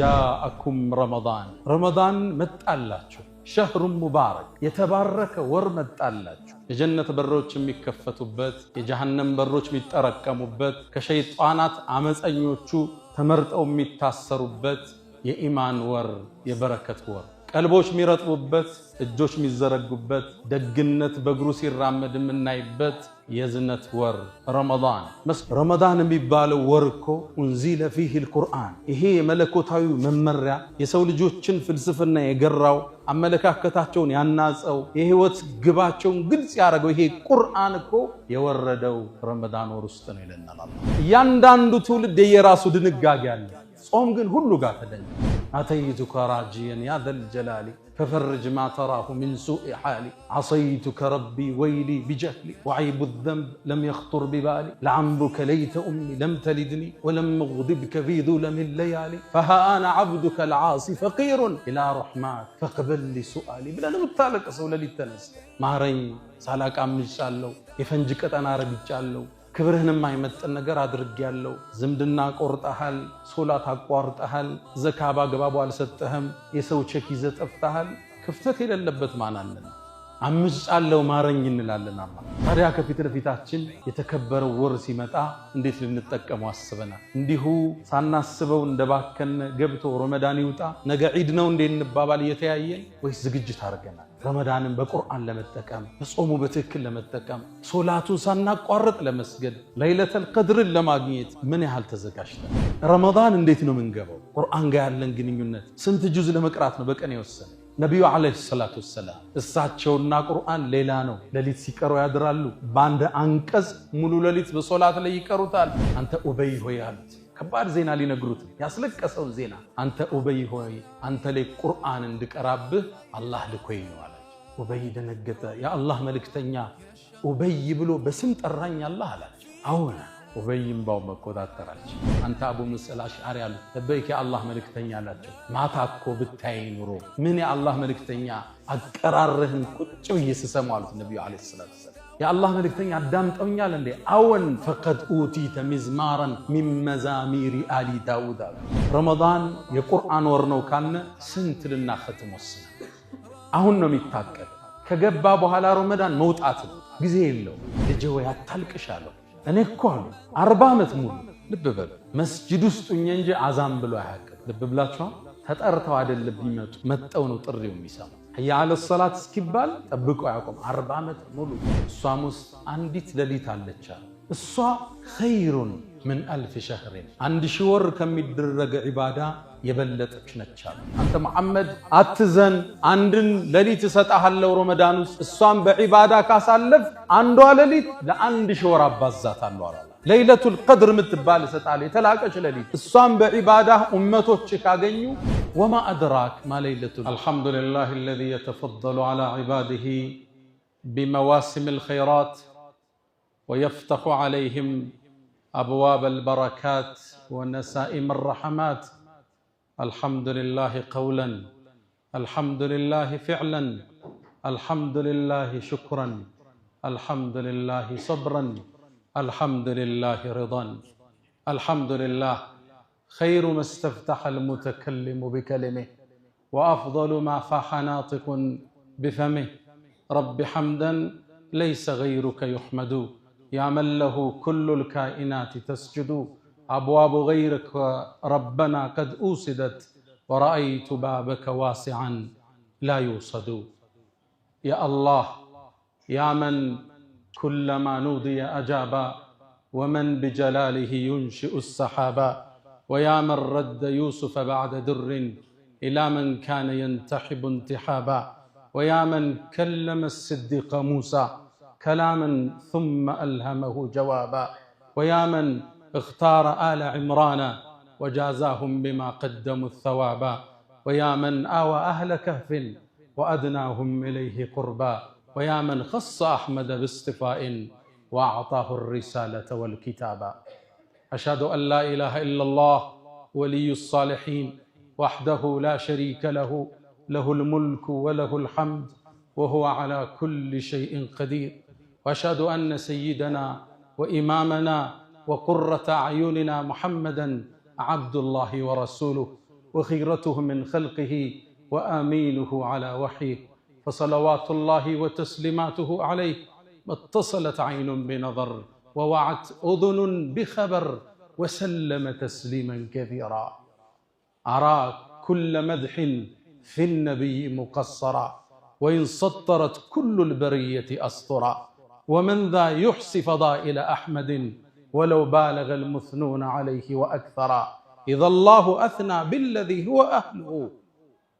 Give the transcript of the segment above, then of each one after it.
جاءكم رمضان ረመዳን መጣላችሁ፣ شهر مبارك የተባረከ ወር መጣላችሁ። የጀነት በሮች የሚከፈቱበት፣ የጀሃነም በሮች የሚጠረቀሙበት፣ ከሸይጣናት አመፀኞቹ ተመርጠው የሚታሰሩበት የኢማን ወር፣ የበረከት ወር፣ ቀልቦች የሚረጥቡበት፣ እጆች የሚዘረጉበት፣ ደግነት በእግሩ ሲራመድ የምናይበት የዝነት ወር ረመዳን። ረመዳን የሚባለው ወር እኮ أنزل فيه القرآن፣ ይሄ የመለኮታዊ መመሪያ የሰው ልጆችን ፍልስፍና የገራው፣ አመለካከታቸውን ያናጸው፣ የህይወት ግባቸውን ግልጽ ያደረገው ይሄ ቁርአን እኮ የወረደው ረመዳን ወር ውስጥ ነው ይለናል አላህ። እያንዳንዱ ትውልድ የየራሱ ድንጋጌ አለ። ጾም ግን ሁሉ ጋር ተደኘ። أتيتك راجيا يا ذا الجلال ففرج ما تراه من سوء حالي عصيتك ربي ويلي بجهلي وعيب الذنب لم يخطر ببالي لعمرك ليت أمي لم تلدني ولم أغضبك في ظلم الليالي فها أنا عبدك العاصي فقير إلى رحماك فاقبل لي سؤالي ብለህ ነው የምታለቅሰው። ሌሊት ተነስተህ ማረኝ፣ ሳላቅ አምጫለሁ፣ የፈንጅ ቀጠና ረግጫለሁ፣ ክብርህን የማይመጥን ነገር አድርጌያለሁ። ዝምድና ቆርጠሃል፣ ሶላት አቋርጠሃል፣ ዘካ በአግባቡ አልሰጠህም፣ የሰው ቼክ ይዘህ ጠፍተሃል። ክፍተት የሌለበት ማን አለን? አምጫለሁ ማረኝ እንላለን። አላህ ታዲያ ከፊት ለፊታችን የተከበረው ወር ሲመጣ እንዴት ልንጠቀመው አስበናል? እንዲሁ ሳናስበው እንደባከነ ገብቶ ረመዳን ይውጣ ነገ ዒድ ነው እንዴ እንባባል እየተያየን ወይስ ዝግጅት አድርገናል? ረመዳንን በቁርአን ለመጠቀም፣ በጾሙ በትክክል ለመጠቀም፣ ሶላቱን ሳናቋርጥ ለመስገድ፣ ለይለተል ቀድርን ለማግኘት ምን ያህል ተዘጋጅተን? ረመዳን እንዴት ነው የምንገባው? ቁርአን ጋር ያለን ግንኙነት ስንት ጁዝ ለመቅራት ነው በቀን የወሰነ? ነቢዩ عليه الصلاة والسلام እሳቸውና ቁርአን ሌላ ነው። ሌሊት ሲቀሩ ያድራሉ። በአንድ አንቀጽ ሙሉ ሌሊት በሶላት ላይ ይቀሩታል። አንተ ኡበይ ሆይ አሉት። ከባድ ዜና ሊነግሩት ያስለቀሰውን ዜና፣ አንተ ኡበይ ሆይ አንተ ላይ ቁርአን እንድቀራብህ አላህ ልኮኝ ነው አላቸው። ኡበይ ደነገጠ። የአላህ መልእክተኛ ኡበይ ብሎ በስም ጠራኝ አላህ አላቸው። አዎን። ኡበይ እምባው መቆጣጠራቸው። አንተ አቡ ሙሳ አልአሽዓሪ አሉት። لبيك የአላህ መልእክተኛ አላቸው። ማታ እኮ ብታይ ኑሮ ምን የአላህ መልእክተኛ አቀራርህን ቁጭ ብዬ ስሰማው አሉት ነቢዩ عليه الصلاة والسلام። የአላህ መልእክተኛ አዳምጠውኛል እንዴ? አዎን። فقد أوتيت مزمارا من مزامير آل داود አሉ። ረመዳን የቁርአን ወር ነው ካልነ ስንት ልናኸትም ወስነን? አሁን ነው የሚታቀድ። ከገባ በኋላ ረመዳን መውጣት ነው፣ ጊዜ የለው። ልጄ ወይ አታልቅሽ አለው። እኔ እኮ አሉ 40 ዓመት ሙሉ ልብ በሉ መስጂድ ውስጥ ሁኜ እንጂ አዛን ብሎ አያውቅም። ልብ ብላችኋል። ተጠርተው አይደለም ቢመጡ መጠው ነው ጥሪው የሚሰሙ። حي على الصلاة እስኪባል ጠብቆ አያውቁም። 40 ዓመት ሙሉ እሷም ውስጥ አንዲት ሌሊት አለች አሉ። እሷ خير من ألف شهر 1000 ወር ከሚደረገ ዒባዳ የበለጠች ነች አሉ። አንተ መሐመድ አትዘን፣ አንድን ሌሊት እሰጥሃለሁ ረመዳን ውስጥ እሷን በዒባዳ ካሳለፍ አንዷ ሌሊት ለ1000 ወር አባዛታለሁ አለ። ለይለቱል ቀድር የምትባል እሰጥሃለሁ፣ የተላቀች ሌሊት፣ እሷን በዒባዳ ኡመቶች ካገኙ። وما أدراك ما ليلة። الحمد لله الذي يتفضل على عباده بمواسم الخيرات ويفتح عليهم أبواب البركات ونسائم الرحمات. الحمد لله قولا، الحمد لله فعلا، الحمد لله شكرا، الحمد لله صبرا، الحمد لله رضا. الحمد لله خير ما استفتح المتكلم بكلمه وأفضل ما فاح ناطق بفمه. رب حمدا ليس غيرك يحمد، يا من له كل الكائنات تسجد. أبواب غيرك ربنا قد أوصدت ورأيت بابك واسعا لا يوصد. يا الله يا من كلما نودي أجابا ومن بجلاله ينشئ السحابا، ويا من رد يوسف بعد در إلى من كان ينتحب انتحابا، ويا من كلم الصديق موسى كلاما ثم ألهمه جوابا، ويا من اختار آل عمران وجازاهم بما قدموا الثوابا، ويا من آوى أهل كهف وأدناهم إليه قربا، ويا من خص أحمد باصطفاء وأعطاه الرسالة والكتابا. أشهد أن لا إله إلا الله ولي الصالحين وحده لا شريك له، له الملك وله الحمد وهو على كل شيء قدير. وأشهد أن سيدنا وإمامنا وقرة أعيننا محمدا عبد الله ورسوله وخيرته من خلقه وآمينه على وحيه، فصلوات الله وتسليماته عليه ما اتصلت عين بنظر ووعت أذن بخبر وسلم تسليما كثيرا. أرى كل مدح في النبي مقصرا، وإن سطرت كل البرية أسطرا، ومن ذا يحصي فضائل أحمد ولو بالغ المثنون عليه وأكثرا. إذا الله أثنى بالذي هو أهله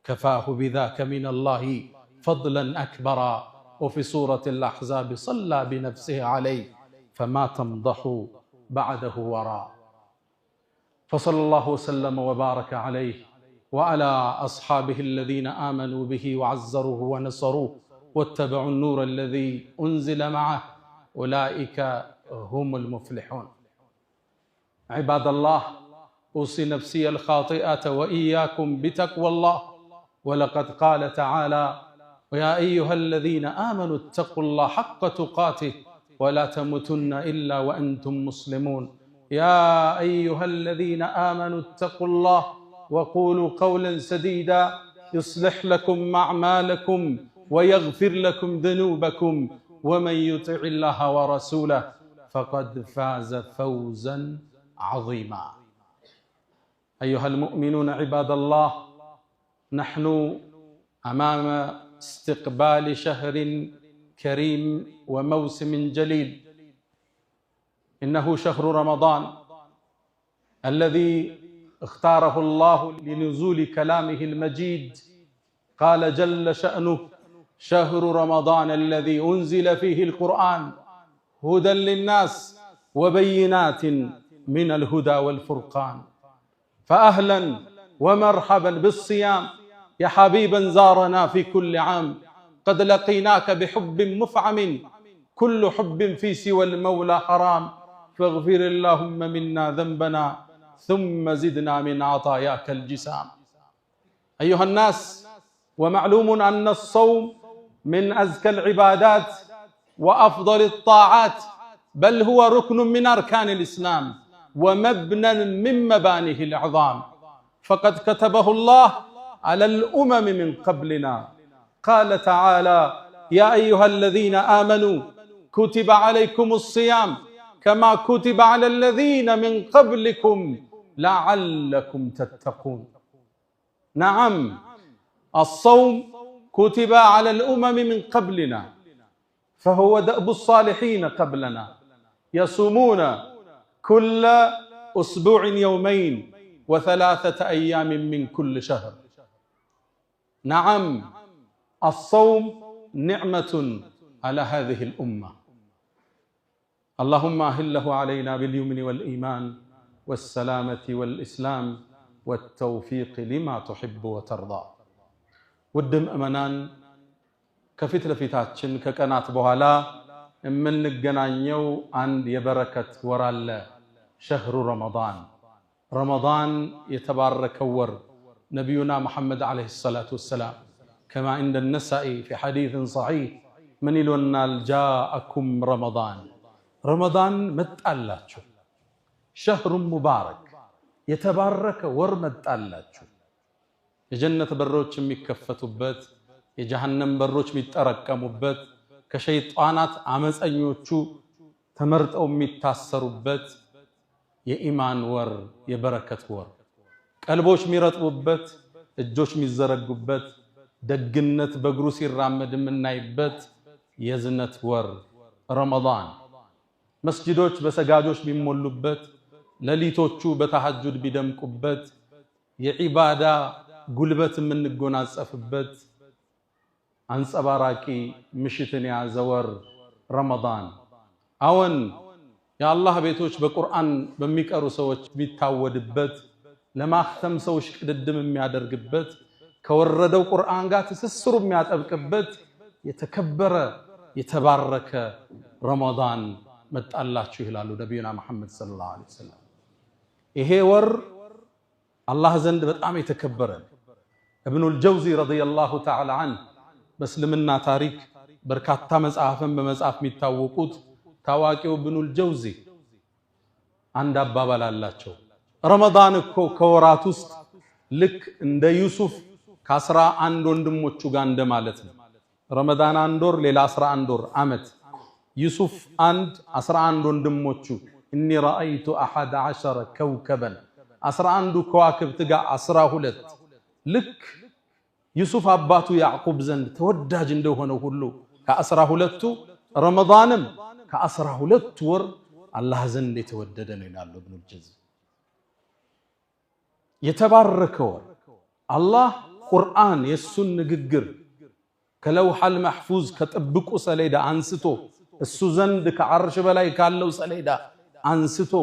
كفاه بذاك من الله فضلا أكبرا. وفي سورة الأحزاب صلى بنفسه عليه فما تمضح بعده وراء. فصلى الله وسلم وبارك عليه وعلى أصحابه الذين آمنوا به وعزروه ونصروه واتبعوا النور الذي أنزل معه، أولئك هم المفلحون. عباد الله، أوصي نفسي الخاطئة وإياكم بتقوى الله، ولقد قال تعالى: ويا أيها الذين آمنوا اتقوا الله حق تقاته ولا تموتن إلا وأنتم مسلمون. يا أيها الذين آمنوا اتقوا الله وقولوا قولا سديدا يصلح لكم أعمالكم ويغفر لكم ذنوبكم، ومن يطع الله ورسوله فقد فاز فوزا عظيما. أيها المؤمنون، عباد الله، نحن أمام استقبال شهر كريم وموسم جليل، إنه شهر رمضان الذي اختاره الله لنزول كلامه المجيد. قال جل شأنه: شهر رمضان الذي أنزل فيه القرآن هدى للناس وبينات من الهدى والفرقان. فأهلا ومرحبا بالصيام يا حبيبا زارنا في كل عام، قد لقيناك بحب مفعم، كل حب في سوى المولى حرام، فاغفر اللهم منا ذنبنا ثم زدنا من عطاياك الجسام. أيها الناس، ومعلوم أن الصوم من أزكى العبادات وأفضل الطاعات، بل هو ركن من أركان الإسلام ومبنى من مبانيه العظام، فقد كتبه الله على الأمم من قبلنا. قال تعالى: يا أيها الذين آمنوا كتب عليكم الصيام كما كتب على الذين من قبلكم لعلكم تتقون. نعم، الصوم كتب على الأمم من قبلنا، فهو دأب الصالحين قبلنا، يصومون كل أسبوع يومين و3 أيام من كل شهر. نعم، الصوم نعمة على هذه الأمة. اللهم أهله علينا باليمن والإيمان والسلامة والإسلام والتوفيق لما تحب وترضى። ውድ ምእመናን፣ ከፊት ለፊታችን ከቀናት በኋላ የምንገናኘው አንድ የበረከት ወር አለ፣ شهر رمضان። ረመዳን የተባረከው ወር፣ ነቢዩና መሐመድ عليه الصلاة والسلام كما عند النسائي في حديث صحيح ምን ይሎናል? جاءكم رمضان፣ ረመዳን መጣላችሁ፣ شهر مبارك፣ የተባረከ ወር መጣላችሁ፣ የጀነት በሮች የሚከፈቱበት፣ የጀሃነም በሮች የሚጠረቀሙበት፣ ከሸይጣናት አመፀኞቹ ተመርጠው የሚታሰሩበት የኢማን ወር፣ የበረከት ወር፣ ቀልቦች የሚረጥቡበት፣ እጆች የሚዘረጉበት፣ ደግነት በእግሩ ሲራመድ የምናይበት የዝነት ወር ረመዳን፣ መስጂዶች በሰጋጆች የሚሞሉበት፣ ሌሊቶቹ በተሐጁድ ቢደምቁበት፣ የዒባዳ ጉልበት የምንጎናጸፍበት አንጸባራቂ ምሽትን የያዘ ወር ረመዳን። አዎን፣ የአላህ ቤቶች በቁርአን በሚቀሩ ሰዎች የሚታወድበት፣ ለማክተም ሰዎች ቅድድም የሚያደርግበት፣ ከወረደው ቁርአን ጋር ትስስሩ የሚያጠብቅበት የተከበረ የተባረከ ረመዳን መጣላችሁ ይላሉ ነቢዩና መሐመድ ሰለላሁ ዐለይሂ ወሰለም። ይሄ ወር አላህ ዘንድ በጣም የተከበረ ነው። እብኑል ጀውዚ ረዲየላሁ ተዓላ ዐንሁ፣ በእስልምና ታሪክ በርካታ መጽሐፍን በመጻፍ የሚታወቁት ታዋቂው እብኑል ጀውዚ፣ አንድ አባባል አላቸው። ረመዳን እኮ ከወራት ውስጥ ልክ እንደ ዩሱፍ ከ11 ወንድሞቹ ጋር እንደማለት ነው። ረመዳን አንድ ወር፣ ሌላ 11 ወር ዓመት። ዩሱፍ አንድ፣ 11 ወንድሞቹ إني رأيت 11 كوكبا 11ዱ ከዋክብት ጋር 12። ልክ ዩሱፍ አባቱ ያዕቁብ ዘንድ ተወዳጅ እንደሆነ ሁሉ ከ12ቱ ረመዳንም ከ12 ወር አላህ ዘንድ የተወደደ ነው ይላሉ ኢብኑል ጀዚ። የተባረከ ወር አላህ ቁርአን የእሱን ንግግር ከ اللوح المحفوظ ከጥብቁ ሰሌዳ አንስቶ እሱ ዘንድ ከዓርሽ በላይ ካለው ሰሌዳ አንስቶ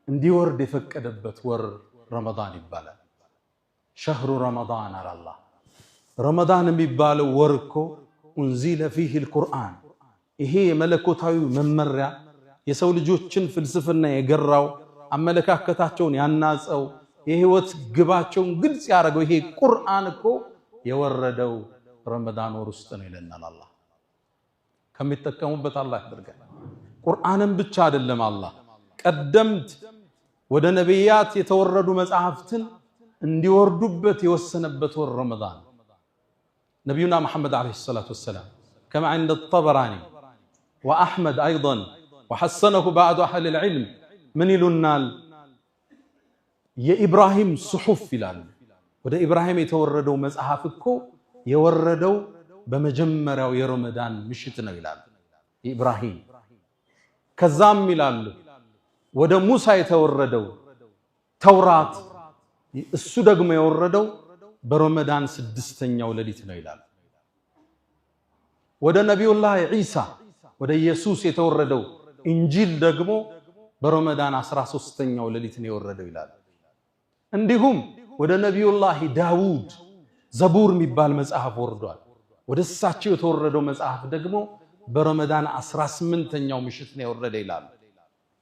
እንዲወርድ የፈቀደበት ወር ረመዳን ይባላል። شهر رمضان አለ አላህ። ረመዳን የሚባለው ወር እኮ أنزل فيه القرآن፣ ይሄ የመለኮታዊ መመሪያ የሰው ልጆችን ፍልስፍና የገራው፣ አመለካከታቸውን ያናጸው፣ የህይወት ግባቸውን ግልጽ ያደረገው ይሄ ቁርአን እኮ የወረደው ረመዳን ወር ውስጥ ነው ይለናል አላህ። ከሚጠቀሙበት አላህ ያድርገን። ቁርአንን ብቻ አይደለም አላህ ቀደምት ወደ ነቢያት የተወረዱ መጽሐፍትን እንዲወርዱበት የወሰነበት ወር ረመዳን። ነቢዩና መሐመድ عليه الصلاة والسلام كما عند الطبراني وأحمد أيضا وحسنه بعض أهل العلم ምን ይሉናል? የኢብራሂም صحف ይላሉ። ወደ ኢብራሂም የተወረደው መጽሐፍ እኮ የወረደው በመጀመሪያው የረመዳን ምሽት ነው ይላሉ ኢብራሂም። ከዛም ይላሉ ወደ ሙሳ የተወረደው ተውራት እሱ ደግሞ የወረደው በረመዳን 6ኛው ሌሊት ነው ይላሉ። ወደ ነቢዩላህ ዒሳ ወደ ኢየሱስ የተወረደው ኢንጂል ደግሞ በረመዳን 13ኛው ሌሊት ነው የወረደው ይላሉ። እንዲሁም ወደ ነቢዩላህ ዳውድ ዘቡር የሚባል መጽሐፍ ወርዷል። ወደ እሳቸው የተወረደው መጽሐፍ ደግሞ በረመዳን 18ኛው ምሽት ነው የወረደ ይላሉ።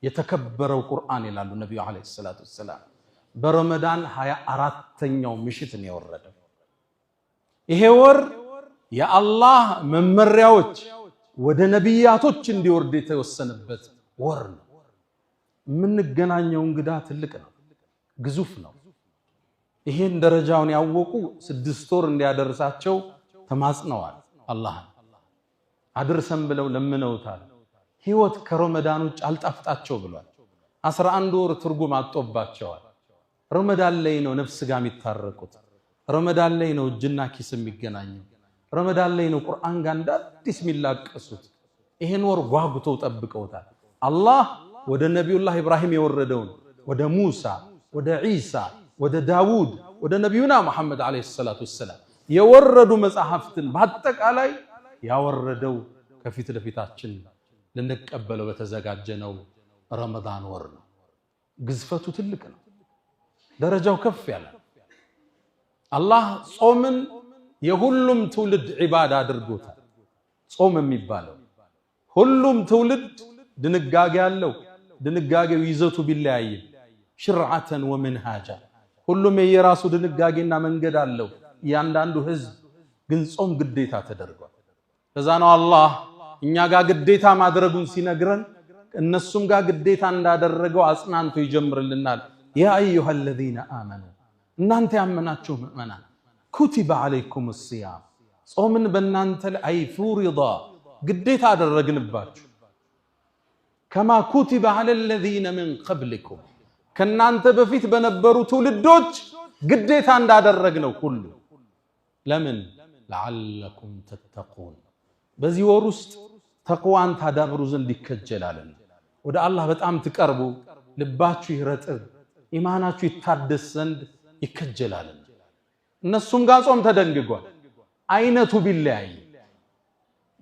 የተከበረው ቁርአን ይላሉ ነቢዩ ዓለይሂ ሰላቱ ወሰላም በረመዳን 24ኛው ምሽት ነው የወረደው። ይሄ ወር የአላህ መመሪያዎች ወደ ነቢያቶች እንዲወርድ የተወሰነበት ወር ነው። የምንገናኘው እንግዳ ትልቅ ነው፣ ግዙፍ ነው። ይሄን ደረጃውን ያወቁ 6 ወር እንዲያደርሳቸው ተማጽነዋል። አላህን አድርሰን ብለው ለምነውታል። ህይወት ከረመዳን ውጭ አልጣፍጣቸው ብሏል። 11 ወር ትርጉም አጦባቸዋል። ረመዳን ላይ ነው ነፍስ ጋር የሚታረቁት። ረመዳን ላይ ነው እጅና ኪስ የሚገናኘው። ረመዳን ላይ ነው ቁርአን ጋር እንደ አዲስ የሚላቀሱት። ይሄን ወር ጓጉተው ጠብቀውታል። አላህ ወደ ነቢዩላህ ኢብራሂም የወረደውን ወደ ሙሳ፣ ወደ ዒሳ፣ ወደ ዳውድ፣ ወደ ነቢዩና መሐመድ ዓለይሂ ሰላቱ ወሰላም የወረዱ መጽሐፍትን በአጠቃላይ ያወረደው ከፊት ለፊታችን ልንቀበለው በተዘጋጀነው ረመዳን ወር ነው። ግዝፈቱ ትልቅ ነው። ደረጃው ከፍ ያለ። አላህ ጾምን የሁሉም ትውልድ ዒባዳ አድርጎታል። ጾም የሚባለው ሁሉም ትውልድ ድንጋጌ አለው። ድንጋጌው ይዘቱ ቢለያይም ሽርዓተን ወመንሃጃ ሁሉም የየራሱ ድንጋጌና መንገድ አለው። እያንዳንዱ ህዝብ ግን ጾም ግዴታ ተደርጓል። ለዛ ነው አላህ እኛ ጋር ግዴታ ማድረጉን ሲነግረን እነሱም ጋር ግዴታ እንዳደረገው አጽናንቶ ይጀምርልናል። ያ አዩሃ አለዚነ አመኑ እናንተ ያመናችሁ ምእመናን ኩቲበ ዓለይኩም ሲያም ጾምን በእናንተ ላይ አይ ፉሪዳ ግዴታ አደረግንባችሁ። ከማ ኩቲበ ዐለ ለዚነ ሚን ቀብሊኩም ከእናንተ በፊት በነበሩ ትውልዶች ግዴታ እንዳደረግነው ሁሉ። ለምን ለዓለኩም ተተቁን በዚህ ወር ውስጥ ተቅዋን ታዳብሩ ዘንድ ይከጀላልና ወደ አላህ በጣም ትቀርቡ፣ ልባችሁ ይረጥብ፣ ኢማናችሁ ይታደስ ዘንድ ይከጀላልና። እነሱም ጋር ጾም ተደንግጓል። አይነቱ ቢለያይ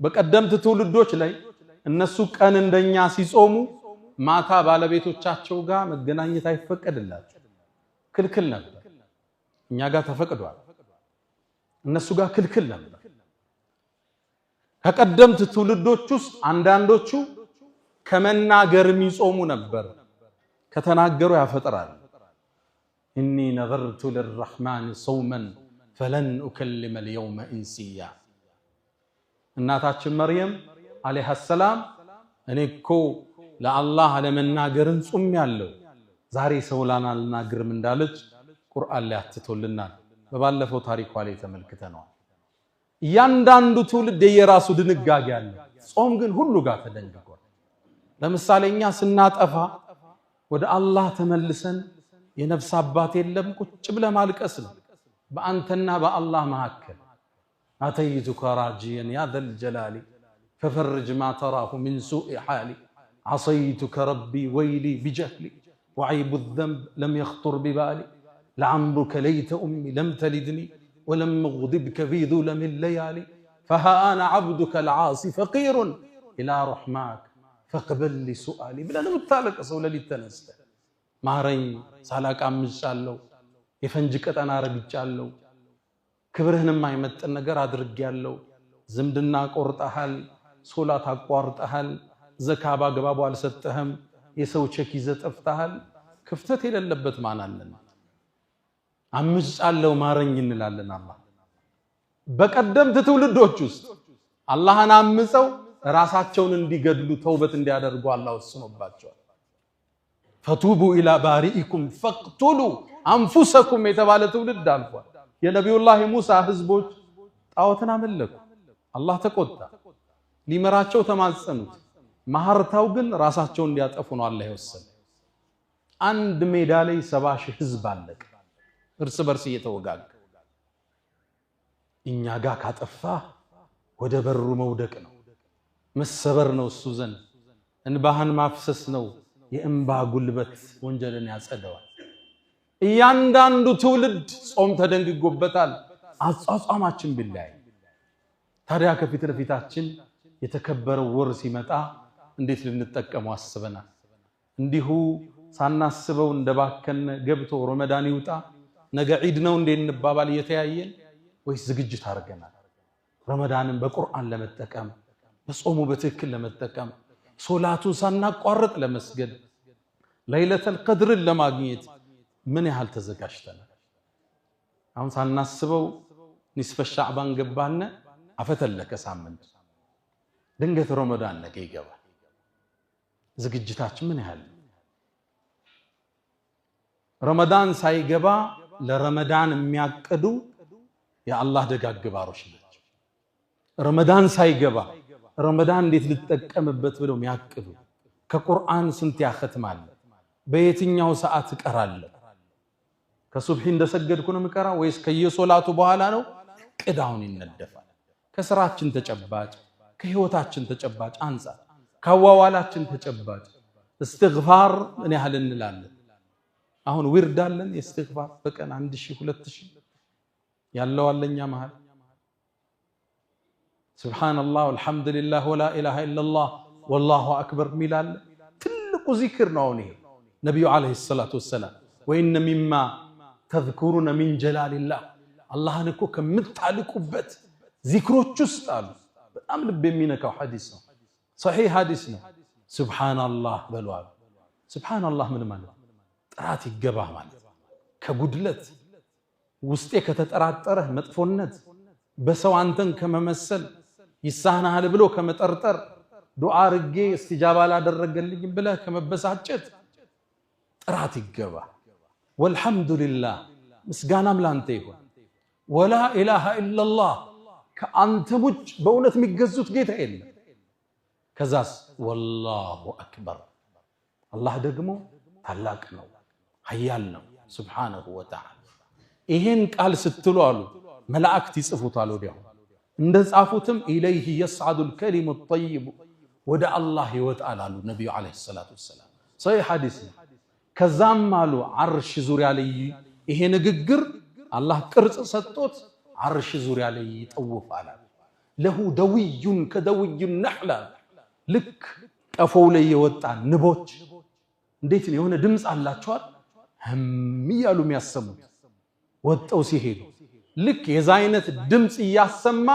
በቀደምት ትውልዶች ላይ እነሱ ቀን እንደኛ ሲጾሙ ማታ ባለቤቶቻቸው ጋር መገናኘት አይፈቀድላቸው፣ ክልክል ነበር። እኛ ጋር ተፈቅዷል፣ እነሱ ጋር ክልክል ነበር። ከቀደምት ትውልዶች ውስጥ አንዳንዶቹ ከመናገር የሚጾሙ ነበር። ከተናገሩ ያፈጥራል። إني نذرت للرحمن صوما فلن أكلم اليوم إنسيا። እናታችን መርየም عليها السلام እኔ እኮ ለአላህ አለመናገርን ጾሜያለሁ ዛሬ ሰው ላናልናግርም እንዳለች ቁርአን ላይ አትቶልናል። በባለፈው ታሪኳ ላይ ተመልክተነዋል። እያንዳንዱ ትውልድ የየራሱ ድንጋጌ አለ። ጾም ግን ሁሉ ጋር ተደንግጓል። ለምሳሌ እኛ ስናጠፋ ወደ አላህ ተመልሰን የነፍስ አባት የለም ቁጭ ብለህ ማልቀስ ነው። በአንተና በአላህ መካከል أتيتك راجيا يا ذا الجلال ففرج ما تراه من سوء حالي عصيتك ربي ويلي بجهلي وعيب الذنب لم يخطر ببالي لعمرك ليت أمي لم تلدني ولم أغضبك في ظلم الليالي فها أنا عبدك العاصي فقير إلى رحماك فاقبل لي سؤالي ብለህ ነው የምታለቅሰው። ሌሊት ተነስተህ ማረኝ፣ ሳላቅ አምጫለሁ፣ የፈንጅ ቀጠና ረግጫለሁ፣ ክብርህን የማይመጥን ነገር አድርጌያለሁ፣ ዝምድና ቆርጠሃል፣ ሶላት አቋርጠሃል፣ ዘካ በአግባቡ አልሰጠህም፣ የሰው ቼክ ይዘህ ጠፍተሃል። ክፍተት የሌለበት ማን አለን? አምጫለሁ ማረኝ እንላለን። አላህ በቀደምት ትውልዶች ውስጥ አላህን አምፀው ራሳቸውን እንዲገድሉ ተውበት እንዲያደርጉ አላህ ወስኖባቸዋል። فتوبوا إلى بارئكم فاقتلوا أنفسكم የተባለ ትውልድ አልፏል። የነቢዩላህ ሙሳ ህዝቦች ጣዖትን አመለኩ። አላህ ተቆጣ። ሊመራቸው ተማጸኑት። ማህርታው ግን ራሳቸውን እንዲያጠፉ ነው አላህ የወሰነ። አንድ ሜዳ ላይ 70,000 ህዝብ አለቀ፣ እርስ በርስ እየተወጋገ። እኛ ጋር ካጠፋ ወደ በሩ መውደቅ ነው፣ መሰበር ነው፣ እሱ ዘንድ እንባህን ማፍሰስ ነው። የእንባ ጉልበት ወንጀልን ያጸደዋል። እያንዳንዱ ትውልድ ጾም ተደንግጎበታል። አጿጿማችን ቢለያይ ታዲያ ከፊት ለፊታችን የተከበረው ወር ሲመጣ እንዴት ልንጠቀመው አስበናል? እንዲሁ ሳናስበው እንደባከነ ገብቶ ረመዳን ይውጣ ነገ ዒድ ነው እንዴ እንባባል እየተያየን ወይስ ዝግጅት አድርገናል? ረመዳንን በቁርአን ለመጠቀም፣ በጾሙ በትክክል ለመጠቀም፣ ሶላቱን ሳናቋርጥ ለመስገድ፣ ለይለተል ቀድርን ለማግኘት ምን ያህል ተዘጋጅተናል? አሁን ሳናስበው ኒስፈ ሻዕባን ገባነ፣ አፈተለከ ሳምንት፣ ድንገት ረመዳን ነገ ይገባል። ዝግጅታችን ምን ያህል? ረመዳን ሳይገባ ለረመዳን የሚያቅዱ የአላህ ደጋግ ባሮች ናቸው። ረመዳን ሳይገባ ረመዳን እንዴት ልጠቀምበት ብለው የሚያቅዱ፣ ከቁርአን ስንት ያኸትማል? በየትኛው ሰዓት እቀራለሁ? ከሱብሒ እንደሰገድኩ ነው የምቀራ ወይስ ከየሶላቱ በኋላ ነው? ቅዳውን ይነደፋል። ከስራችን ተጨባጭ፣ ከህይወታችን ተጨባጭ አንፃር፣ ካዋዋላችን ተጨባጭ እስትግፋር ምን ያህል እንላለን? አሁን ዊርድ አለን የእስትግፋር በቀን 1000 2000 ያለው አለኛ መሃል። سبحان الله والحمد لله ولا إله إلا الله والله أكبر ሚላለ ትልቁ ዚክር ነው። አሁን ይሄ ነቢዩ عليه الصلاة والسلام وإن مما تذكرون من جلال الله አላህን እኮ ከምታልቁበት ዚክሮች ውስጥ አሉ። በጣም ልብ የሚነካው ሐዲስ ነው። ሰሒህ ሐዲስ ነው። سبحان الله በሉ አሉ። سبحان الله ምን ማለት? ጥራት ይገባህ ማለት፣ ከጉድለት ውስጤ ከተጠራጠረህ መጥፎነት፣ በሰው አንተን ከመመሰል፣ ይሳናሃል ብሎ ከመጠርጠር፣ ዱዓ አርጌ እስቲጃባ አላደረገልኝም ብለህ ከመበሳጨት ጥራት ይገባ። والحمد لله ምስጋናም ላንተ ይሁን። ولا إله إلا الله ከአንተም ውጭ በእውነት የሚገዙት ጌታ የለም። ከዛስ والله أكبر አላህ ደግሞ ታላቅ ነው፣ ሀያል ነው سبحانه وتعالى። ይሄን ቃል ስትሉ አሉ መላእክት ይጽፉታል ወዲያው። እንደ ጻፉትም إليه يصعد الكلم الطيب ወደ አላህ ይወጣል አሉ ነቢዩ عليه الصلاة والسلام። ሰሒህ ሐዲስ ነው። ከዛም አሉ ዓርሽ ዙሪያ ላይ ይሄ ንግግር አላህ ቅርጽ ሰጥቶት ዓርሽ ዙሪያ ላይ ይጠውፋል። له دوي كدوي النحل ልክ ቀፎው ላይ የወጣ ንቦች እንዴት ነው የሆነ ድምፅ አላቸዋል ህም እያሉ የሚያሰሙት ወጠው ሲሄዱ ልክ የዛ አይነት ድምፅ እያሰማ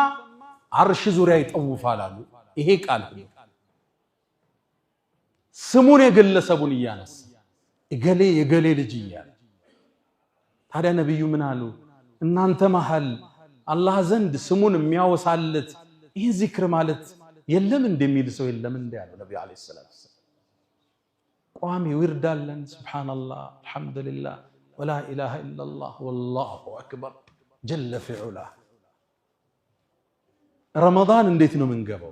አርሽ ዙሪያ ይጠውፋል አሉ። ይሄ ቃል ስሙን የግለሰቡን እያነሳ እገሌ የገሌ ልጅ እያለ። ታዲያ ነቢዩ ምን አሉ? እናንተ መሃል አላህ ዘንድ ስሙን የሚያወሳለት ይህን ዚክር ማለት የለም እንደሚል ሰው የለም እንደ ያሉ ነቢዩ عليه الصلاة والسلام። ቋሚ ዊርድ አለን። سبحان الله الحمد لله ولا إله إلا الله والله أكبر جل في علاه። ረመዳን እንዴት ነው የምንገባው?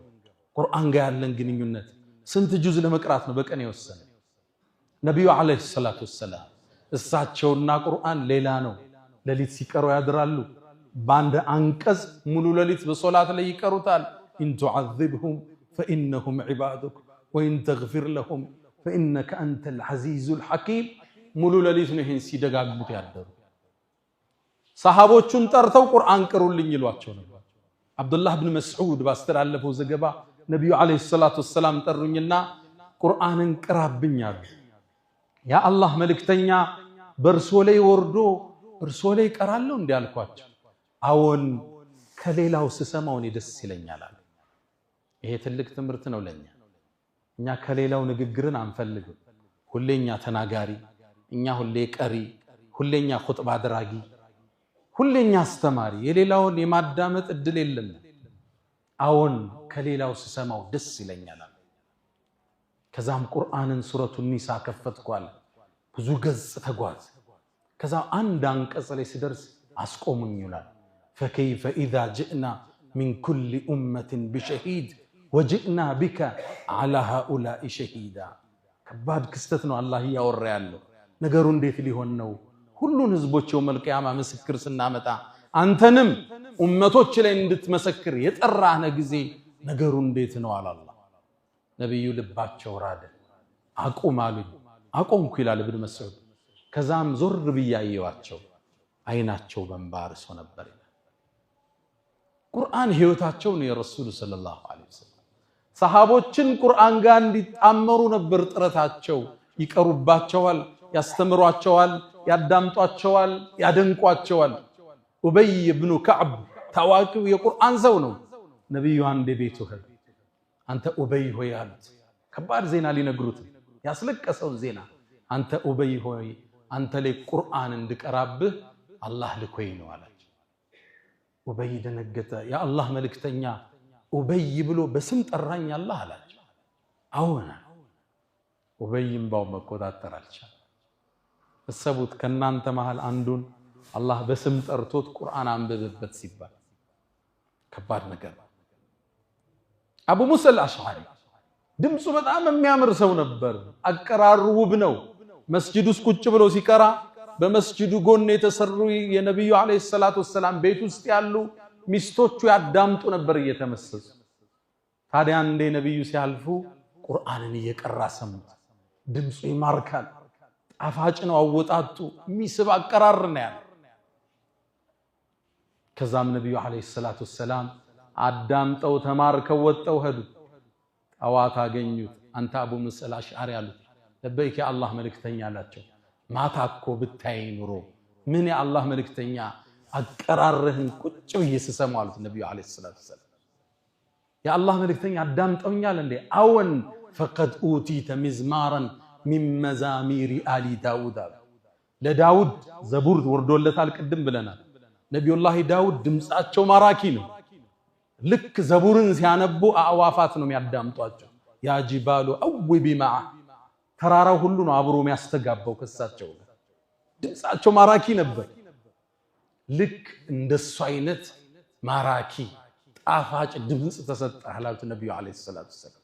ቁርአን ጋር ያለን ግንኙነት ስንት ጁዝ ለመቅራት ነው በቀን የወሰነ? ነቢዩ عليه الصلاة والسلام እሳቸውና ቁርአን ሌላ ነው። ሌሊት ሲቀሩ ያድራሉ። በአንድ አንቀጽ ሙሉ ሌሊት በሶላት ላይ ይቀሩታል። إن تعذبهم فإنهم عبادك وإن تغفر لهم فإنك أنت العزيز الحكيم። ሙሉ ሌሊት ነው ይህን ሲደጋግሙት ያደሩ። ሰሃቦቹን ጠርተው ቁርአን ቅሩልኝ ይሏቸው ነበር። አብዱላህ ብን መስዑድ ባስተላለፈው ዘገባ ነቢዩ عليه الصلاة والسلام ጠሩኝና ቁርአንን ቅራብኝ አሉ። የአላህ መልእክተኛ በእርሶ ላይ ወርዶ እርሶ ላይ እቀራለሁ እንዲህ አልኳቸው። አዎን ከሌላው ስሰማው እኔ ደስ ይለኛል አሉ። ይሄ ትልቅ ትምህርት ነው ለኛ። እኛ ከሌላው ንግግርን አንፈልግም። ሁሌ እኛ ተናጋሪ፣ እኛ ሁሌ ቀሪ፣ ሁሌ እኛ ኹጥባ አድራጊ፣ ሁሌ እኛ አስተማሪ፣ የሌላውን የማዳመጥ እድል የለንም። አዎን ከሌላው ስሰማው ደስ ይለኛል አሉ። ከዛም ቁርአንን ሱረቱ ኒሳ ከፈትኳል። ብዙ ገጽ ተጓዝ። ከዛ አንድ አንቀጽ ላይ ስደርስ አስቆሙኝ ይላል። فكيف إذا جئنا من كل أمة بشهيد وجئنا بك على هؤلاء شهيدا። ከባድ ክስተት ነው አላህ እያወራ ያለው ነገሩ። እንዴት ሊሆን ነው? ሁሉን ህዝቦች يوم القيامة ምስክር ስናመጣ አንተንም ኡመቶች ላይ እንድትመሰክር የጠራህነ ጊዜ ነገሩ እንዴት ነው አለ አላህ። ነቢዩ ልባቸው ራደ። አቁም አሉኝ። አቆምኩ ይላል ኢብን መስዑድ። ከዛም ዞር ብዬ አየኋቸው፣ አይናቸው በእንባ አርሶ ነበር ይላል። ቁርአን ህይወታቸው ነው የረሱሉ صلى الله عليه وسلم። ሰሃቦችን ቁርአን ጋር እንዲጣመሩ ነበር ጥረታቸው። ይቀሩባቸዋል፣ ያስተምሯቸዋል፣ ያዳምጧቸዋል፣ ያደንቋቸዋል። ኡበይ ብኑ ከዕብ ታዋቂው የቁርአን ሰው ነው። ነቢዩ አንዴ ቤቱ ሄዱ። አንተ ኡበይ ሆይ አሉት። ከባድ ዜና ሊነግሩት ያስለቀሰውን ዜና። አንተ ኡበይ ሆይ አንተ ላይ ቁርአን እንድቀራብህ አላህ ልኮኝ ነው አላቸው። ኡበይ ደነገጠ። የአላህ መልእክተኛ ኡበይ ብሎ በስም ጠራኝ አላህ አላቸው። አዎን። ኡበይ እምባው መቆጣጠር አልቻለም። እሰቡት፣ ከእናንተ መሃል አንዱን አላህ በስም ጠርቶት ቁርአን አንብብበት ሲባል ከባድ ነገር ነው። አቡ ሙሳ አልአሽዓሪ ድምፁ በጣም የሚያምር ሰው ነበር። አቀራሩ ውብ ነው። መስጂድ ውስጥ ቁጭ ብሎ ሲቀራ በመስጂዱ ጎን የተሰሩ የነቢዩ ዓለይሂ ሰላቱ ወሰላም ቤት ውስጥ ያሉ ሚስቶቹ ያዳምጡ ነበር እየተመሰጡ። ታዲያ እንዴ ነቢዩ ሲያልፉ ቁርአንን እየቀራ ሰሙት። ድምፁ ይማርካል፣ ጣፋጭ ነው አወጣጡ፣ የሚስብ አቀራር ነው ያለው። ከዛም ነቢዩ ዓለይሂ ሰላቱ ወሰላም አዳምጠው ተማርከው ወጠው ሄዱ። ጠዋት አገኙት። አንተ አቡ ሙሳ አልአሽዓሪ አሉት። ለበይክ የአላህ መልእክተኛ አላቸው። ማታ እኮ ብታይ ኑሮ ምን የአላህ መልእክተኛ አቀራርህን ቁጭ ብዬ ስሰማው አሉት ነቢዩ ዓለይሂ ሰላቱ ወሰላም። የአላህ መልእክተኛ አዳምጠውኛል እንዴ? አዎን። فقد أوتيت مزمارا من مزامير آل داود አሉ። ለዳውድ ዘቡር ወርዶለታል፣ ቅድም ብለናል። ነቢዩላህ ዳውድ ድምፃቸው ማራኪ ነው። ልክ ዘቡርን ሲያነቡ አዕዋፋት ነው የሚያዳምጧቸው። يا جبال أوبي معه፣ ተራራው ሁሉ ነው አብሮ የሚያስተጋባው ከሳቸው ጋር። ድምፃቸው ማራኪ ነበር። ልክ እንደሱ አይነት ማራኪ ጣፋጭ ድምፅ ተሰጠህ አሉት ነቢዩ ዓለይሂ ሰላቱ ወሰላም።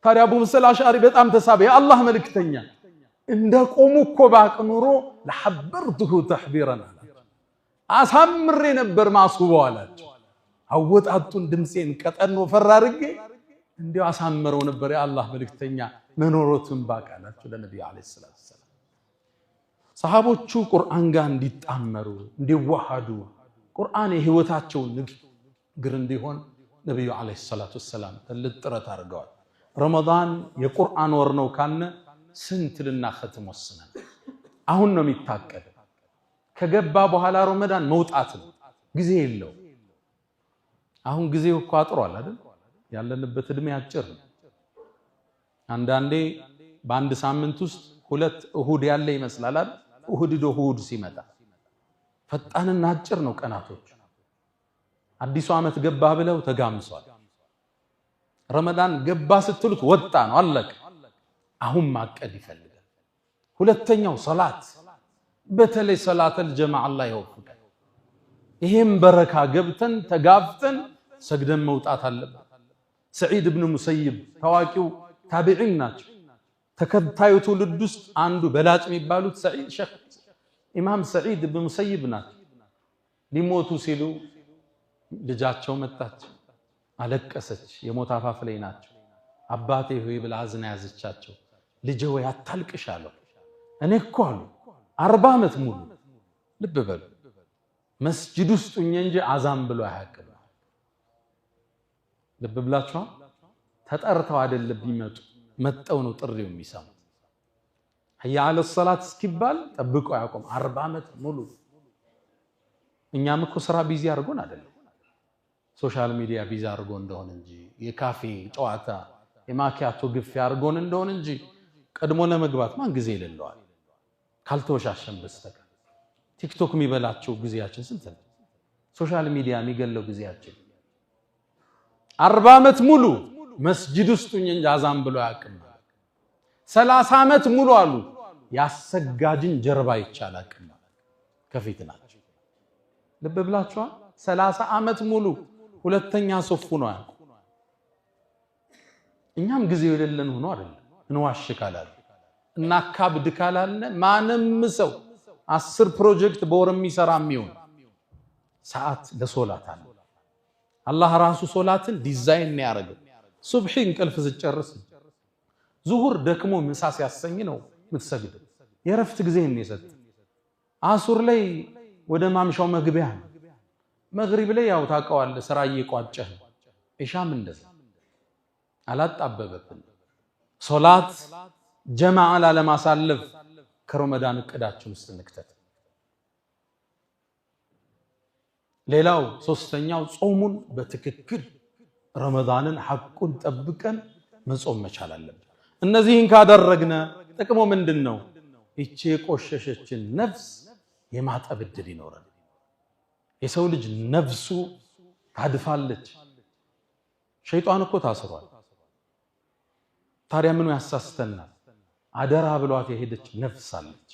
ታዲያ አቡ ሙሳ አልአሽዓሪ በጣም ተሳበ። የአላህ መልእክተኛ እንደ ቆሙ እኮ ባቅ ኑሮ ለሐበርቱሁ ተሕቢረን አላቸው። አሳምሬ ነበር ማስውበው አላቸው። አወጣጡን ድምፄን ቀጠን ወፈር አድርጌ እንዲያው አሳምረው ነበር የአላህ መልእክተኛ መኖሮቱን ባቅ አላቸው ለነቢዩ ዓለይሂ ሰላቱ ወሰላም። ሰሃቦቹ ቁርአን ጋር እንዲጣመሩ እንዲዋሃዱ ቁርአን የህይወታቸው ንግግር እንዲሆን ነቢዩ ዓለይሂ ሰላቱ ወሰላም ትልቅ ጥረት አድርገዋል። ረመዳን የቁርአን ወር ነው ካልነ ስንት ልናኸትም ወስነን? አሁን ነው የሚታቀድ። ከገባ በኋላ ረመዳን መውጣት ነው፣ ጊዜ የለው። አሁን ጊዜው እኮ አጥሯል አይደል? ያለንበት እድሜ አጭር ነው። አንዳንዴ በአንድ ሳምንት ውስጥ ሁለት እሁድ ያለ ይመስላል አይደል? እሁድ እሁድ ሲመጣ ፈጣንና አጭር ነው ቀናቶች። አዲሱ ዓመት ገባ ብለው ተጋምሷል። ረመዳን ገባ ስትሉት ወጣ ነው፣ አለቀ። አሁን ማቀድ ይፈልጋል። ሁለተኛው ሰላት፣ በተለይ ሰላተል ጀማዓ አላህ ይወፍቀን። ይሄም በረካ ገብተን ተጋፍተን ሰግደን መውጣት አለብን። ሰዒድ ብን ሙሰይብ ታዋቂው ታቢዒን ናቸው። ተከታዩ ትውልድ ውስጥ አንዱ በላጭ የሚባሉት ኢማም ሰዒድ ብን ሙሰይብ ናቸው። ሊሞቱ ሲሉ ልጃቸው መጣች፣ አለቀሰች። የሞት አፋፍ ላይ ናቸው። አባቴ ሆይ ብላ አዝና ያዘቻቸው። ልጄ ወይ አታልቅሽ አለው። እኔ እኮ አሉ 40 ዓመት ሙሉ ልብ በሉ መስጂድ ውስጥ ሁኜ እንጂ አዛን ብሎ አያውቅም። ልብ ብላችኋል። ተጠርተው አይደለም ቢመጡ መጠው ነው ጥሪው የሚሰሙት። ሐያ ዐለ ሰላት እስኪባል ጠብቆ አያውቁም። 40 ዓመት ሙሉ። እኛም እኮ ስራ busy አድርጎን አይደለም social media busy አድርጎ እንደሆነ እንጂ የካፌ ጨዋታ የማኪያቶ ግፊያ አድርጎን እንደሆነ እንጂ ቀድሞ ለመግባት ማን ጊዜ ይለለዋል? ካልተወሻሸን በስተቀር። ቲክቶክ የሚበላቸው ጊዜያችን ስንት ነው? social media የሚገለው ጊዜያችን 40 ዓመት ሙሉ መስጂድ ውስጥ ሁኜ እንጂ አዛን ብሎ አያውቅም። 30 ዓመት ሙሉ አሉ ያሰጋጅን ጀርባ ይቻል አቅም ከፊት ናቸው። ልብ ብላችኋል። 30 ዓመት ሙሉ ሁለተኛ ሶፉ ነው ያውቁ። እኛም ጊዜው የሌለን ሆኖ አይደለም እንዋሽ ካላልን እናካብድ ካላልን ማንም ሰው 10 ፕሮጀክት በወር የሚሰራ የሚሆን ሰዓት ለሶላት አለ። አላህ ራሱ ሶላትን ዲዛይን ነው ያደረገው። ሱብሒ እንቅልፍ ስጨርስ፣ ዙሁር ደክሞ ምሳ ሲያሰኝ ነው የምትሰግደው። የእረፍት ጊዜ ነው የሰጠ። አሱር ላይ ወደ ማምሻው መግቢያ ነው። መግሪብ ላይ ያው ታውቀዋለህ ስራ እየቋጨህ ነው። ኢሻም እንደዛ አላጣበበብን። ሶላት ጀማዓ ላለማሳለፍ ከረመዳን እቅዳችን ውስጥ እንክተት። ሌላው ሶስተኛው ጾሙን በትክክል ረመዳንን ሐቁን ጠብቀን መጾም መቻል አለብን። እነዚህን ካደረግነ ጥቅሙ ምንድን ነው? ይቺ የቆሸሸችን ነፍስ የማጠብ ዕድል ይኖረን። የሰው ልጅ ነፍሱ ታድፋለች። ሸይጣን እኮ ታስሯል። ታዲያ ምኑ ያሳስተናል? አደራ ብሏት የሄደች ነፍስ አለች።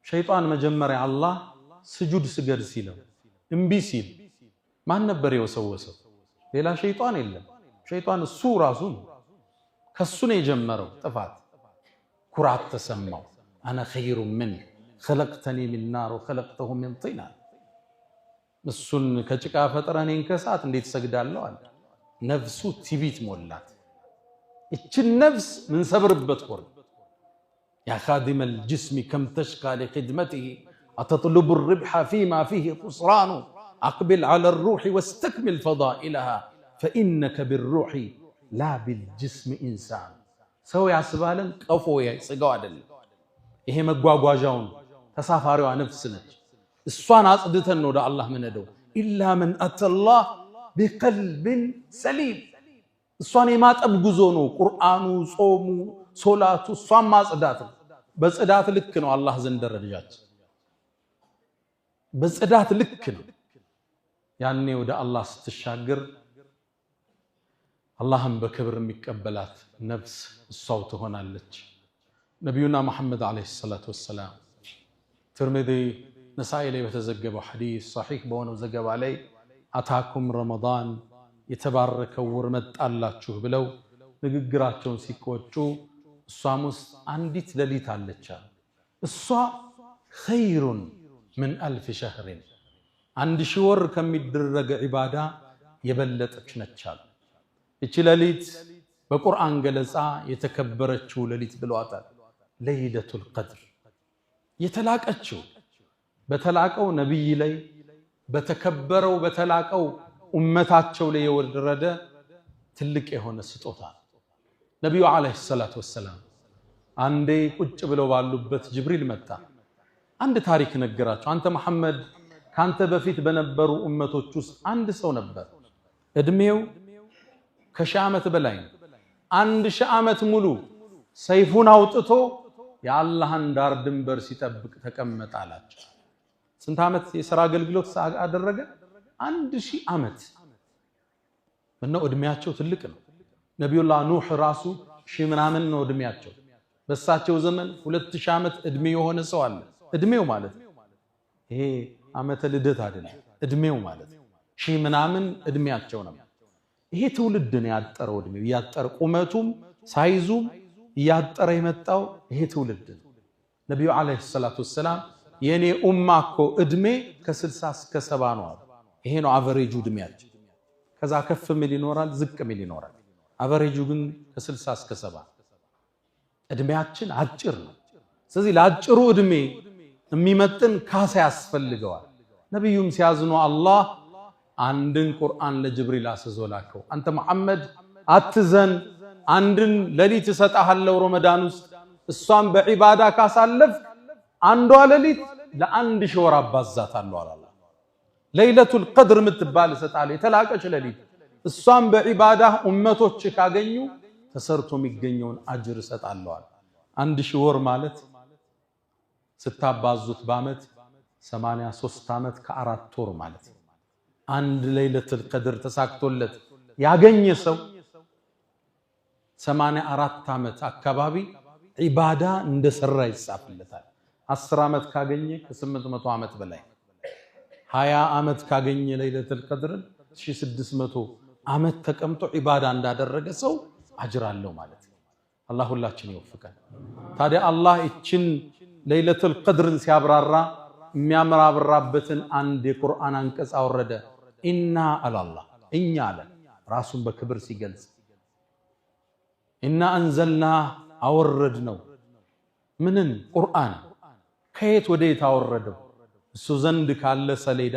ሸይጣን መጀመሪያ አላህ ስጁድ ስገድ ሲለው እምቢ ሲል ማን ነበር የወሰወሰው? ሌላ ሸይጣን የለም። ሸይጣን እሱ ራሱ ነው። ከሱ ነው የጀመረው ጥፋት። ኩራት ተሰማው። أنا خير منه خلقتني من نار وخلقته من طين። እሱን ከጭቃ ፈጥረህ እኔን ከእሳት እንዴት እሰግዳለሁ አለ። ነፍሱ ትዕቢት ሞላት። እችን ነፍስ ምንሰብርበት ወር يا خادم الجسم كم تشقى لخدمته أتطلب الربح فيما فيه خسران أقبل على الروح واستكمل فضائلها فإنك بالروح لا بالجسم إنسان። ሰው ያስባለን ቀፎ ስጋው አይደለም። ይሄ መጓጓዣውን ተሳፋሪዋ ነፍስ ነች። እሷን አጽድተን ነው ወደ አላህ ምንሄደው። إلا من أتى الله بقلب سليم። እሷን የማጠብ ጉዞ ነው ቁርአኑ፣ ጾሙ፣ ሶላቱ። እሷን ማጽዳት ነው። በጽዳት ልክ ነው አላህ ዘንድ ደረጃችን በጽዳት ልክ ነው። ያኔ ወደ አላህ ስትሻገር አላህም በክብር የሚቀበላት ነፍስ እሷው ትሆናለች። ነቢዩና መሐመድ ዓለይሂ ሰላቱ ወሰላም ትርሚዚ ነሳኢ ላይ በተዘገበው ሐዲስ ሰሒህ በሆነው ዘገባ ላይ አታኩም ረመዳን የተባረከው ወር መጣላችሁ ብለው ንግግራቸውን ሲቆጩ እሷም ውስጥ አንዲት ሌሊት አለች። እሷ ኸይሩን ምን አልፍ ሸህሪን 1000 ወር ከሚደረግ ዒባዳ የበለጠች ነች አሉ። እቺ ሌሊት በቁርአን ገለጻ የተከበረችው ሌሊት ብለዋታል። ለይለቱል ቀድር የተላቀችው በተላቀው ነቢይ ላይ በተከበረው በተላቀው ኡመታቸው ላይ የወረደ ትልቅ የሆነ ስጦታ ነው። ነቢዩ ዓለይሂ ሰላቱ ወሰላም አንዴ ቁጭ ብለው ባሉበት ጅብሪል መጣ። አንድ ታሪክ ነገራቸው። አንተ መሐመድ ካንተ በፊት በነበሩ ኡመቶች ውስጥ አንድ ሰው ነበር። እድሜው ከ1000 ዓመት በላይ ነው። 1000 ዓመት ሙሉ ሰይፉን አውጥቶ የአላህን ዳር ድንበር ሲጠብቅ ተቀመጠ አላቸው። ስንት ዓመት የሥራ አገልግሎት አደረገ? 1000 ዓመት። ምነው እድሜያቸው ትልቅ ነው። ነቢዩላህ ኑህ ራሱ ሺህ ምናምን ነው እድሜያቸው። በሳቸው ዘመን 2000 ዓመት እድሜ የሆነ ሰው አለ። እድሜው ማለት ነው። ይሄ ዓመተ ልደት አይደለም፣ እድሜው ማለት ነው። ሺህ ምናምን እድሜያቸው ነበር። ይሄ ትውልድ ነው ያጠረው፣ እድሜው እያጠረ ቁመቱም size ኡም እያጠረ የመጣው ይሄ ትውልድ ነው። ነቢዩ عليه الصلاة والسلام የኔ ኡማ እኮ እድሜ ከ60 እስከ 70 ነው አሉ። ይሄ ነው average ኡ እድሜያቸው። ከዛ ከፍ ሚል ይኖራል፣ ዝቅ ሚል ይኖራል። average ኡ ግን ከ60 እስከ 70 እድሜያችን አጭር ነው። ስለዚህ ለአጭሩ እድሜ የሚመጥን ካሳ ያስፈልገዋል። ነቢዩም ሲያዝኑ አላህ አንድን ቁርአን ለጅብሪል አስዞ ላከው። አንተ መሐመድ አትዘን፣ አንድን ሌሊት እሰጥሃለሁ ረመዳን ውስጥ እሷን በዒባዳ ካሳለፍክ አንዷ ሌሊት ለ1000 ወር አባዛታለሁ አለ። ለይለቱል ቀድር የምትባል እሰጥሃለሁ፣ የተላቀች ሌሊት፣ እሷን በዒባዳ ኡመቶች ካገኙ ተሰርቶ የሚገኘውን አጅር እሰጣለሁ አለ። 1000 ወር ማለት ስታባዙት በዓመት 83 ዓመት ከ4 ወር ማለት ነው። አንድ ለይለቱል ቀድር ተሳክቶለት ያገኘ ሰው 84 ዓመት አካባቢ ዒባዳ እንደሰራ ይጻፍለታል። 10 ዓመት ካገኘ ከ800 ዓመት በላይ፣ 20 ዓመት ካገኘ ለይለቱል ቀድርን 1600 ዓመት ተቀምጦ ዒባዳ እንዳደረገ ሰው አጅር አለው ማለት ነው። አላህ ሁላችን ይወፍቀን። ታዲያ አላህ እችን ለይለቱል ቀድርን ሲያብራራ የሚያምራብራበትን አንድ የቁርአን አንቀጽ አወረደ። إنا አላህ እኛ አለ ራሱን በክብር ሲገልጽ إنا أنزلنا አወረድ ነው ምንን ቁርአን ከየት ወደ የት አወረደው? እሱ ዘንድ ካለ ሰሌዳ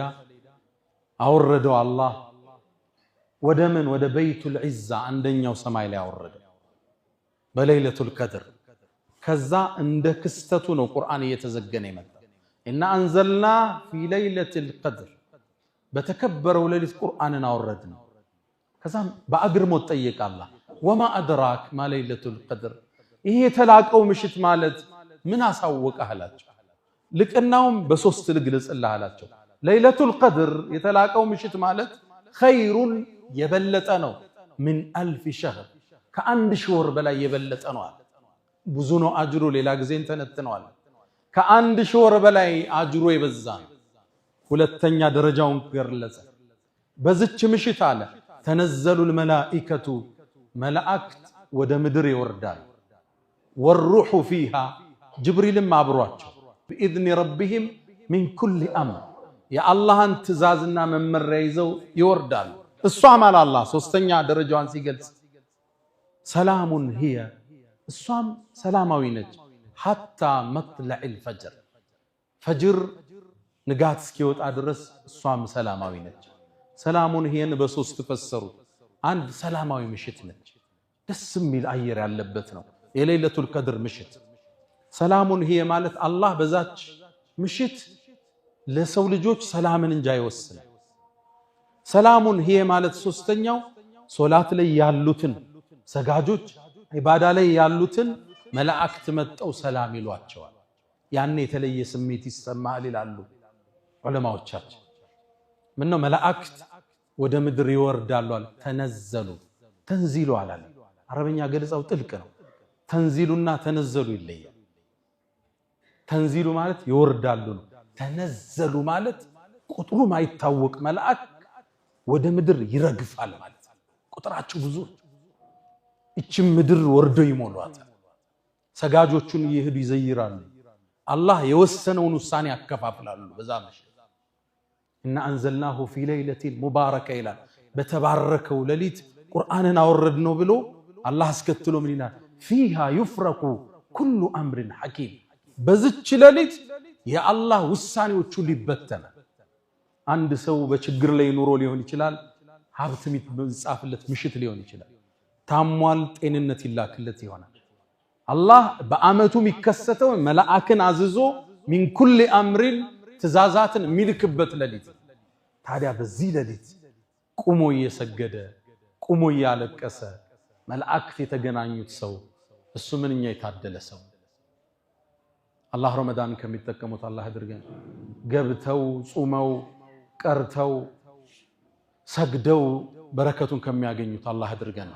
አወረደው አላህ ወደ ምን ወደ በይቱል ዒዛ አንደኛው ሰማይ ላይ አወረደው በለይለቱል ቀድር። ከዛ እንደ ክስተቱ ነው ቁርአን እየተዘገነ የመጣ። إنا أنزلنا في ليلة القدر በተከበረው ሌሊት ቁርአንን አወረድነው። ከዛም በአግርሞት ጠየቀ አላህ وما أدراك ما ليلة القدر ይሄ የተላቀው ምሽት ማለት ምን አሳወቀህ አላቸው። ልቅናውም በሶስት ልግለጽልህ አላቸው። ለይለቱል ቀድር የተላቀው ምሽት ማለት خير የበለጠ ነው من ألف شهر ከ1000 ወር በላይ የበለጠ ነው አለ። ብዙ ነው አጅሩ፣ ሌላ ጊዜ እንተነትነዋል። ከ1000 ወር በላይ አጅሩ የበዛ ነው። ሁለተኛ ደረጃውን ገለጸ። በዝች ምሽት አለ تنزل الملائكة መላእክት ወደ ምድር ይወርዳል። والروح فيها ጅብሪልም አብሯቸው بإذن ربهم من كل أمر የአላህን ትእዛዝና መመሪያ ይዘው ይወርዳሉ። እሷም አለ አላህ ሶስተኛ ደረጃዋን ሲገልጽ سلام هي እሷም ሰላማዊ ነች። حتى مطلع الفجر ፈጅር ንጋት እስኪወጣ ድረስ እሷም ሰላማዊ ነች። سلام هي ን በሶስት ፈሰሩት። አንድ ሰላማዊ ምሽት ነች፣ ደስ የሚል አየር ያለበት ነው የለይለቱል ቀድር ምሽት። سلام هي ማለት አላህ በዛች ምሽት ለሰው ልጆች ሰላምን እንጂ አይወስንም። سلام هي ማለት ሶስተኛው ሶላት ላይ ያሉትን ሰጋጆች ዒባዳ ላይ ያሉትን መላእክት መጠው ሰላም ይሏቸዋል። ያኔ የተለየ ስሜት ይሰማል ይላሉ ዑለማዎቻችን። ምነው መላእክት ወደ ምድር ይወርዳሉ አለ። تنزل تنزيل አላለ። አረበኛ ገለጻው ጥልቅ ነው። تنزيل ና تنزلوا ይለያል። تنزيل ማለት ይወርዳሉ ነው። تنزلوا ማለት ቁጥሩ ማይታወቅ መልአክ ወደ ምድር ይረግፋል ማለት ነው። ቁጥራቸው ብዙ እችም ምድር ወርዶ ይሞሏታል። ሰጋጆቹን እየሄዱ ይዘይራሉ። አላህ የወሰነውን ውሳኔ ያከፋፍላሉ። በዛ ምሽት እና አንዘልናሁ ፊ ለይለቲን ሙባረከ ይላል። በተባረከው ሌሊት ቁርአንን አወረድነው ብሎ አላህ አስከትሎ ምን ይላል? ፊሃ ዩፍረቁ ኩሉ አምርን ሐኪም። በዝች ሌሊት የአላህ ውሳኔዎቹ ሊበተናል። አንድ ሰው በችግር ላይ ኑሮ ሊሆን ይችላል። ሀብት የሚጻፍለት ምሽት ሊሆን ይችላል። ታሟል፣ ጤንነት ይላክለት ይሆናል። አላህ በአመቱ የሚከሰተው መላእክን አዝዞ من كل أمر ትእዛዛትን የሚልክበት ሌሊት። ታዲያ በዚህ ሌሊት ቁሞ እየሰገደ ቁሞ እያለቀሰ መላእክት የተገናኙት ሰው እሱ ምንኛ የታደለ ሰው። አላህ ረመዳን ከሚጠቀሙት አላህ አድርገን። ገብተው ጹመው ቀርተው ሰግደው በረከቱን ከሚያገኙት አላህ አድርገን።